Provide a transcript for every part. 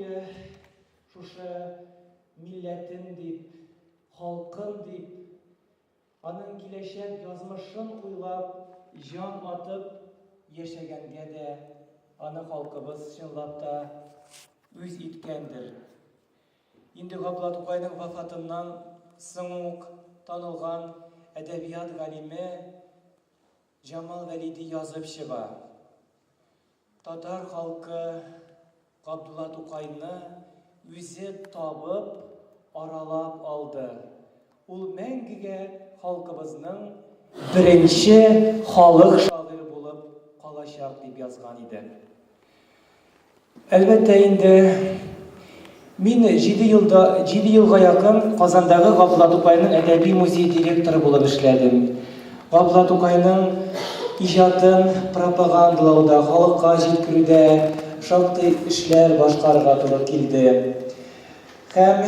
буе шушы милләтем дип, халкым дип, аның киләчәк язмышын уйлап, җан атып яшәгәнгә дә аны халкыбыз чынлап та үз иткәндер. Инде Габдулла Тукайның вафатыннан соң ук танылган әдәбият галиме Җамал Вәлиди язып чыга. Татар халкы Габдулла Тукайны үзе табып, аралап алды. Ул мәңгегә халкыбызның беренче халык шагыйре булып калачак, дип язган иде. Әлбәттә инде, мин җиде елда, җиде елга якын Казандагы Габдулла Тукайның әдәби музее директоры булып эшләдем. Габдулла Тукайның иҗатын пропагандалауда, халыкка җиткерүдә шактый эшләр башкарырга туры килде. Һәм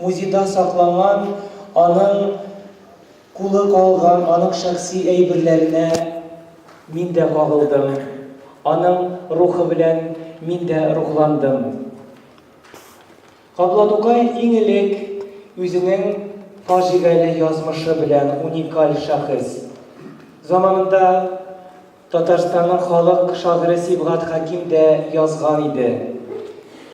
музейда сакланган аның Кулы калган аның шәхси әйберләренә мин дә кагылдым, аның рухы белән мин дә рухландым. Габдулла Тукай иң элек үзенең фаҗигале язмышы белән уникаль шәхес. Заманында Татарстанның халык шагыйре Сибгат Хәким дә язган иде.